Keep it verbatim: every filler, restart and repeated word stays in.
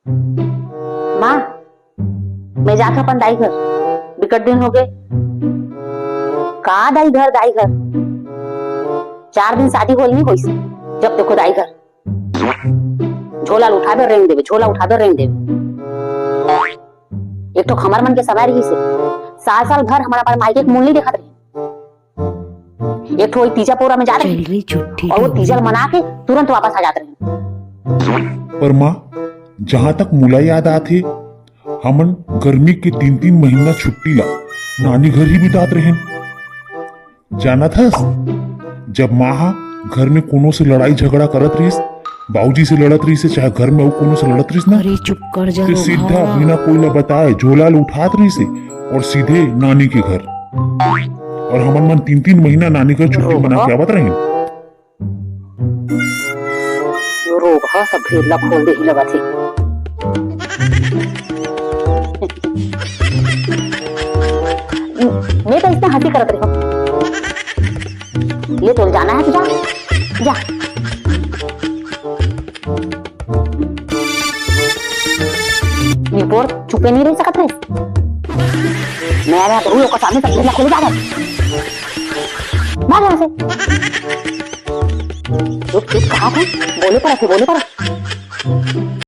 माँ, मैं जात हँव अपन दाई घर, बिकट दिन होगे। का दाई घर, दाई घर? चार दिन शादी होय नइ होइस, जब देखो दाई घर। झोला ल उठाबे, रेंग देबे, झोला उठाबे, रेंग देबे। एक ठो हमर मन के समय रहिस हे, साल साल भर हमर अपन मायके के मुँह नइ देखत रहे। एक ठो तीजा पोरा में जात रहे अउ वो तीजा ल मना के तुरंत वापस आ जात रहे। पर माँ, जहाँ तक मोला याद आत हे, हमन गर्मी के तीन तीन महीना छुट्टी ला नानी घर ही बितात रहेन। जानत हस, जब माँ ह घर में कोनो से लड़ाई झगड़ा करत रहिस, बाबूजी से लड़त रहिस हे, चाहे घर में अउ कोनो से लड़त रहिस ना, अरे चुप कर जा ते रे सीधा भाई। बिना कोई ला बताए झोला ल उठात रहिस हे अउ सीधे नानी के घर। अउ हमन मन तीन तीन महीना नानी घर छुट्टी मना के आवत रहेन। रोगहा सब भेद ला खोल देही लगत हे। मैं तो इतना हँसी करत रही हूँ। ले, तोल जाना है तो जा, जा। निपोर चुपे नइ रहि सकत रहे। मैं अरे बहू ओकर सामने सब भेद ला खोले जा रहा। भाग यहाँ से। चुप चुप कहा था, बोले पर थे, बोले पर।